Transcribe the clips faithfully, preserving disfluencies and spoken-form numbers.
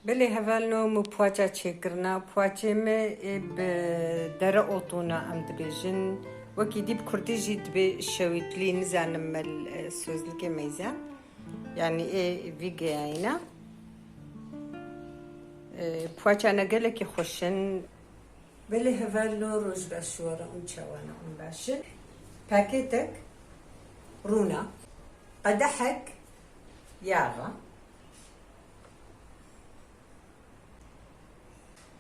Belê hevalno, min poaça çêkirina. Poaçê me ê bi dereotûna em dibêjin. Wekî dî bi kurdî jî dibê şewîtlî, nizanim me li, e, sözlükê meyze. Yanî ê vî geyayîna. E, poaçane gelekî xweş in. Belê hevalno, roj baş ji we re, hûn çawa ne, hûn baş in? Pakêtek rûna, qedehek yaxa.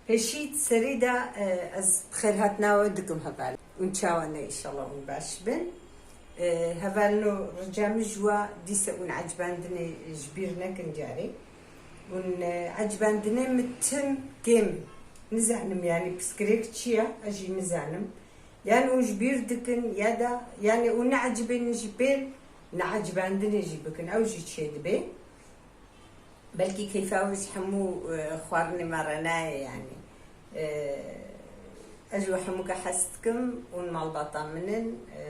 Pêşî serî de, e, ez bi xêrhatina we dikim heval. Hûn çawa ne, înşallah hûn baş bin. E, hevalno, rica min ji we dîse hûn ecibandinê ji bîr nekin carê. Hûn, e, ecibandinê min tim kêm nizanim, yanî pirsgirêk çi ye, ez jî nizanim. Yan hûn ji bîr dikin ya da, yanî hûn neecibînin jî pê, neecibandinê jî bikin, ew jî çêdibe. Belkî keyfa we ji hemû, e, xwarinê me re nayê, yanî. E, ez ji we hemûka hez dikim, hûn malbata min in. E,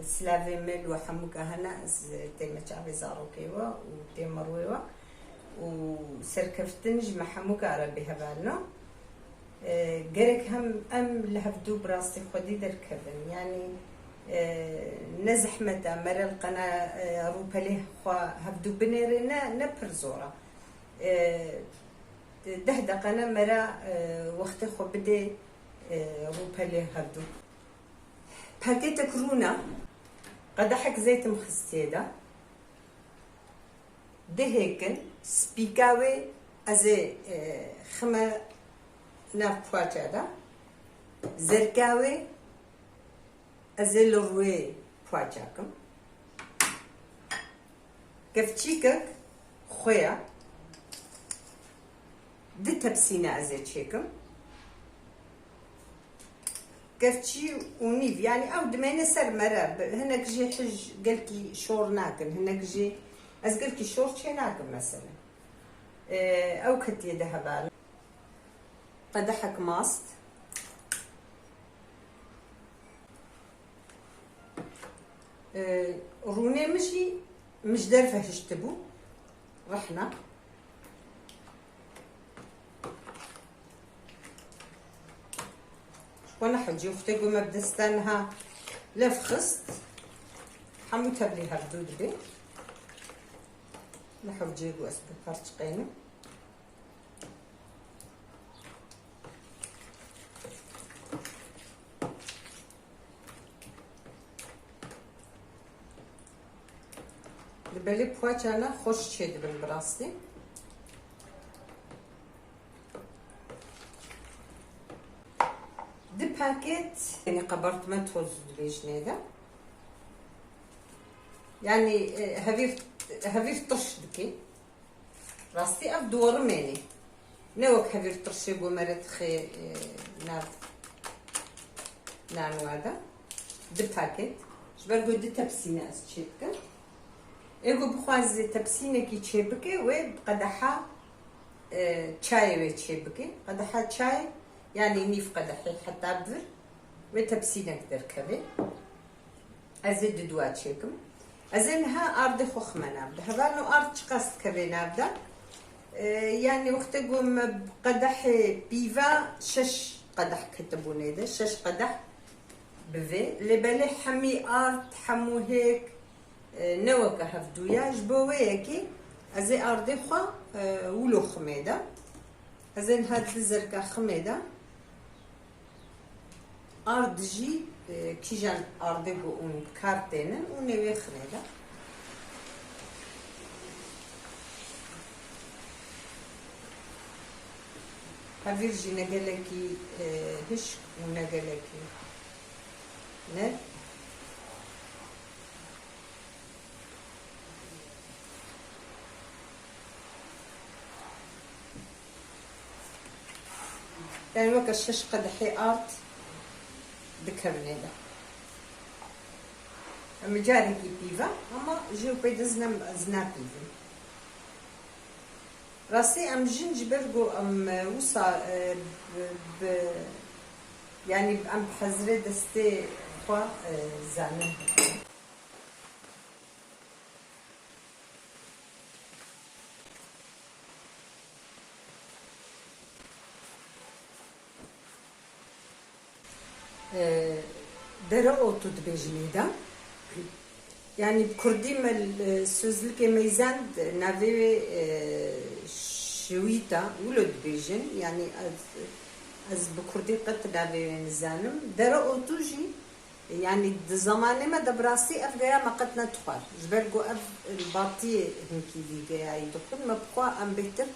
silavê me li we hemûka hene, ez tême çavê zarokê we û tême rûyê we û serkeftin ji me hemûka re bê hevalno. E, gerek hem em li hevdû bi rastî xwedî derkevin. Yanî, e, ne zehmet e, mere li qena, e, rûpelê xwe hevdû binêrê, ne, ne pir zor e. E, deh deqe ne mere, e, wextê xwe bidê, e, rûpelê hevdû. Pakêtek rûna, qedehek zeyt min xistiyê de. Dihêkin, spîka wê ez ê, e, xime nav poaça de. Zerka wê ez ê li rûyê poaça kim. Kevçîkek xwe ya. Di tepsîne ez ê çêkim. Kevçî û nîv, yanî ew dimêne ser mere, bi-, hinek jî hij gelkî şor nakin, hinek jî ez gelkî şor çê nakim mesela. Ee, ew ketiye de heval. Qedehek mast. Ee, rûnê min jî min ji derve hiştibû. Rehna. Xwe nehewcî, wextê ku me bi desta niha lev xist, hemû tevlî hevdû dibê. Nehewcê ku ez biperçiqênim. Li belê poaçana xweş çêdibin bi rastî. Di paket, yanî kabartma tozu dibêjinê de. Yanî, e, hevîr, hevîr tirş dike. Rastî ev diwerimênê. Ne wek hevîr tirşê ku me re dixê, e, nav nanwa de. Di paket. Ji ber ku di tepsîne ez çê dikim. Ê ku bixwaze tepsînekî çê bike, wê bi qedeha, e, çayê wê çê bike. Qedeha çayê, yanî nîv qedehê heta bi vir, wê tepsînek derkeve. Ez ê di dua çêkim. Ez ê niha ardê xwe xime nav de. Hevalno, ard çiqas dikeve nav de? E, yanî wextê ku me bi qedehê pîva şeş qedeh ketibûnê de, şeş qedeh bi vê. Lê belê hemî ard, hemû hêk, e, ne weke hevdû ye. Ji bo wê yekê ez ê ardê xwe, e, wilo ximê de. Ez ê niha di zerka ximê de. Ard jî, e, kîjan ardê ku hûn bi kar tênin, hûn ê wê xinê de. Hevîr jî ne gelekî, e, hişk û ne gelekî ne. Yani weke şeş qedehê ard dikevin ê de. Em carekî pîve, ama jê pê de zinem, ez napîvim. Rastî em jin ji ber ku em, e, wisa, e, bi, bi, yani em bi hezirê destê xwe, e, zanin. E, dereotu dibêjin êda. Yanî bi kurdî me, e, sözlükê meyzand navê wê, e, şiwîta, wilo dibêjin. Yanî ez, ez bi kurdî qet navê wê nizanim. Dereotu jî, yanî di zamanê me de bi rastî ev geya me qet nedixwar. Ji ber ku ev li batiyê hinkî vî geyayî dixwin, me bi xwe em bêhtir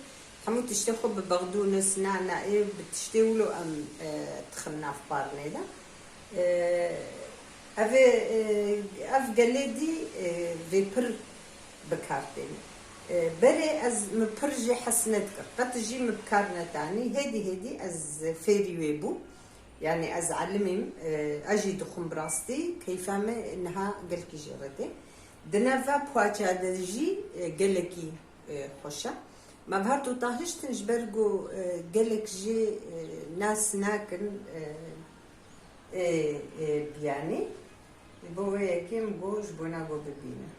hemû tiştê xwe bi bexdûnis, nana, ê bi tiştê wilo em, e, dixin nav parnê de. E, ev ê, e, ev gelê dî, e, vê pir bi kar têne. E, berê ez min pir jê hes nedikir. Qet jî min bi kar netanî. Hêdî hêdî ez fêrî wê bûm. Yanî ez elimîm, e, ez jî dixwim bi rastî. Keyfa me niha gelkî jê re tê. Di nava poaça de jî, e, gelekî, e, xweş e. Me bi her du ta hiştin ji ber ku, e, gelek jê, e, nas nakin, e, ê, ê biyanî. Ji bo wê yekê min got ji bona ku bibînin.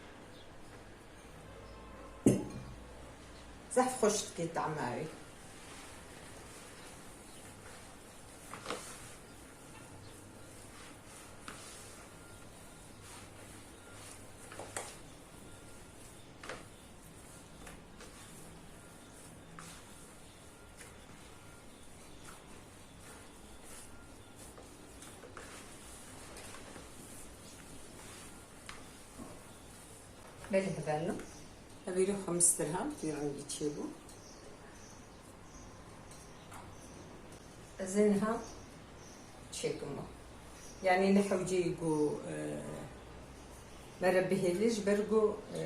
Zehf xweş dikê tahma wê. Belê hevalno. Evîrê xwe min stir ha, vî rengî çêbû. Ez ê niha çêkim o. Yanî ne hewceyî ku, e, me re bihêlê ji ber ku, e,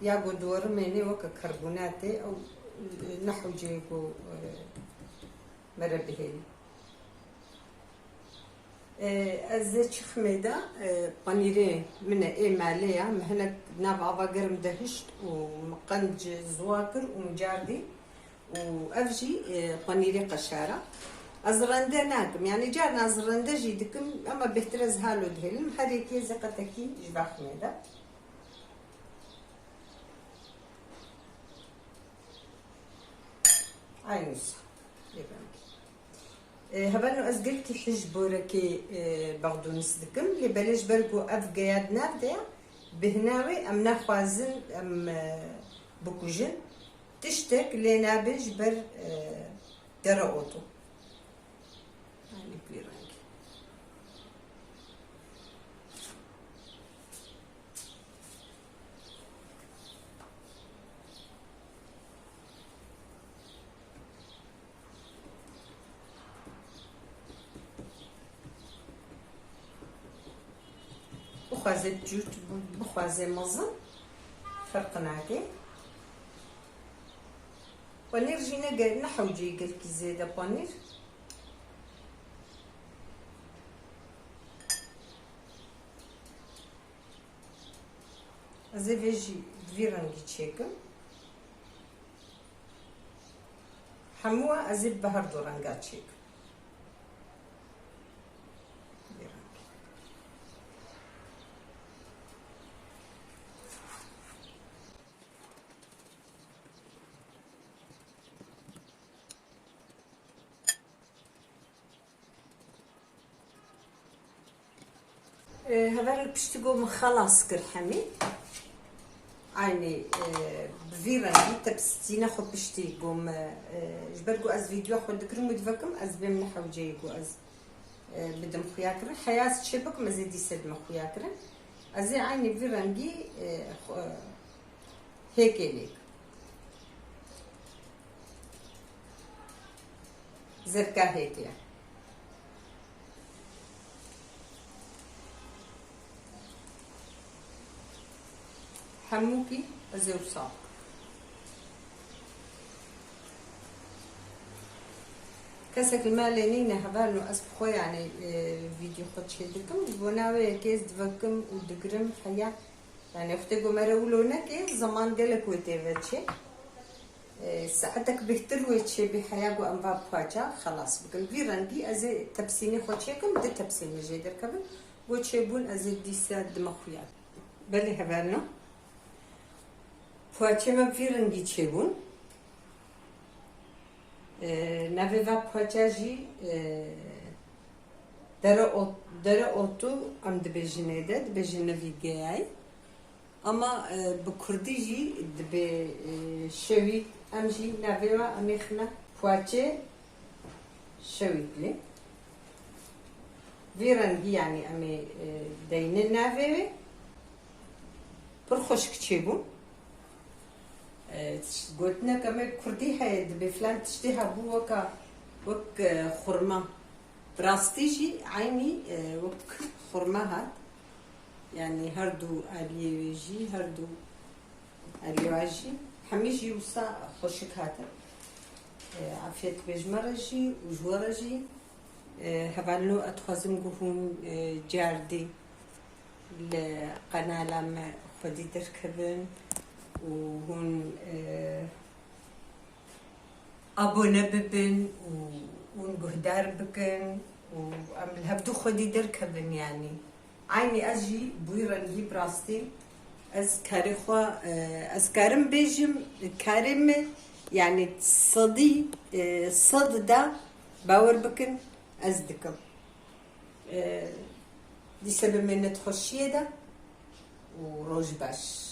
ya ku diwerimê nê weke karbonatê ew, e, ne hewceyî ku, e, me re bihêlê. E, ez ê çixmê de, e, panîrê min e, ê malê ya, min hinek nav ava germ de hişt û min qenc ziwa kir û min cardî û ev jî, e, panîrê qeşar e. Ez rende nakim, yanî carna ez rende jî dikim, ema bêhtir ez halo dihêlim, her yekê ez ê qetekî ji vexmê de. Aynı wisa. Lê ben E, hevalno ez gelkî hîj borekê, e, bexdûnis dikim, lê belê ji ber ku ev geya di nav de ya, bêhna wê em naxwazin em, e, bikujin. Tiştek lê nabe ji ber, e, dereoto. Yanî bi vî rengî. Bixwaze cût, bixwaze mezin, ferq nake. Panîr jî ne ge-, ne hewceyî gelkî zêde panîr. Ez ê vê jî bi vî rengî çêkim. Hemû ez ê bi her du renga çêkim. Vî rengî. E, hevalno piştî ku min xelas kir hemî, aynî, e, bi vî rengî tepsîna xwe piştî ku min, e, ji ber ku ez vîdyoya xwe dikirim û divekim, ez bêm ne hewceyî ku ez, e, bidim xuya kirin. Heya ez çê bikim, ez ê dîse dime xuya kirin. Ez ê aynî vî rengî, e, xwe, Hêkê lêk. Zerka hêkê. Hemûkî ez ê wisa bikim. Kesek li malê nîne hevalno ez bi xwe, yanî, e, vîdyo xwe çêdikim. Ji bona wê yekê ez divekim û digirim heya. Yanî wextê ku me re wilo neke, zeman gelek wê tê ve çê. E, saetek bêhtir wê çêbî heya ku em va poaça xelas bikin. Vî rengî ez ê tepsînê xwe çêkim, di tepsînê jê derkevin. Ku çêbûn ez ê dîsa dime xuya. Belê hevalno. Poaçê me vî rengî çêbûn. E, navê va poaça jî, e, Dere ot, dere otu em dibêjinê de, dibêjin nivîgeyay. Ama, e, bi kurdî jî dibê, e, şewît, em jî navê wa em ê xine puaçê şewît lê. Vî rengî, yanî em ê, e, deyne navê wê. Pir xweşik çêbû. E, gotinek em ê kurdî heye, dibê filan tiştê hebû weka, wek, e, xurma. Bi rastî jî eynî, e, wek xurma hat. Yanî her du aliyê wê jî, her du aliyê wa jî. Hemî jî wisa xweşik hatin. E, afiyet be ji me re jî û ji we re jî. E, hevalno, ez dixwazim ku hûn, e, cardî li qenala me xwedî derkevin û hûn, e, abone bibin û hûn guhdar bikin û em li hevdû xwedî derkevin, yanî. Eynî ez jî bi wî rengî bi rastî ez karê xwe, e, ez karim bêjim, karê min, yanî sedî, e, sed de bawer bikin ez dikim. E, dîse bimînin di xweşiyê de û roj baş.